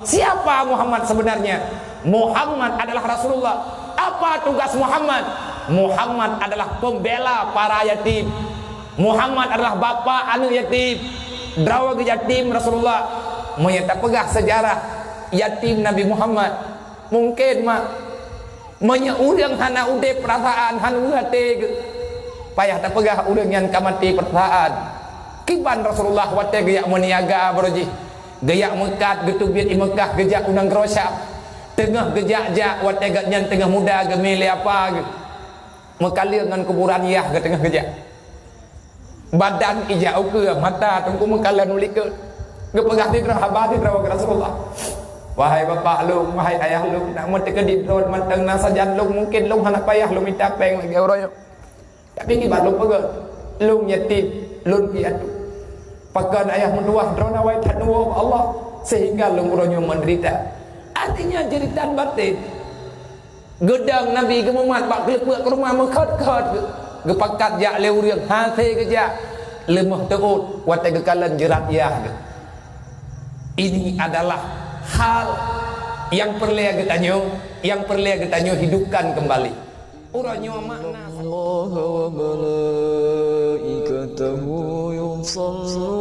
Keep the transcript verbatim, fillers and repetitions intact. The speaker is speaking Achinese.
Siapa Muhammad sebenarnya? Muhammad adalah Rasulullah. Apa tugas Muhammad? Muhammad adalah pembela para yatim. Muhammad adalah bapa aneuk yatim. Droe geuyatim Rasulullah. Meunyoe tapeugah sejarah yatim Nabi Muhammad, mungkin mak, meunyoe ureuëng hana udeb peurasaan, hana udeb até geuh, payah tapeugah ureuëng nyan ka maté peurasaan. Kiban Rasulullah watée geujak meuniaga baroe jih, geujak meukat, geuteubiet i Meukah, geujak u nanggroe Syam. Teungoh geujak-jak, watée gobnyan teungoh muda, geumé lé apa geuh, meukaleueng ngon kuburan yah geuh teungoh geujak. Badan ijak ukeue, mata teungku meukalon u likot. Geupeugah sidroe haba sidroe keu Rasulullah, "Wahai bapak lôn, wahai ayah lôn, nak meuteukeudi droe mantong na sajan lôn, mungken lôn hana payah lôn mita péng lagée uroe nyoe. Tapi kiban lôn peugah, lôn yatim, lôn piatu. Pakon ayah meutuwah droe awai that neuwoe bak Allah, sehingga lôn uroe nyoe meudeurita." Artinya, jeuritan batin. Geudong Nabi geumumat bak keuleupeuk keurumoh meukhot-khot geuh. Geupakat jak lé ureuëng, hase geujak, leumoh teuôt watée geukalon jeurat yah geuh. Ini adalah hal yang peureulée geutanyoe, yang peureulée geutanyoe hidupkan kembali. Uroe nyoe makna الله وملائكته يصلون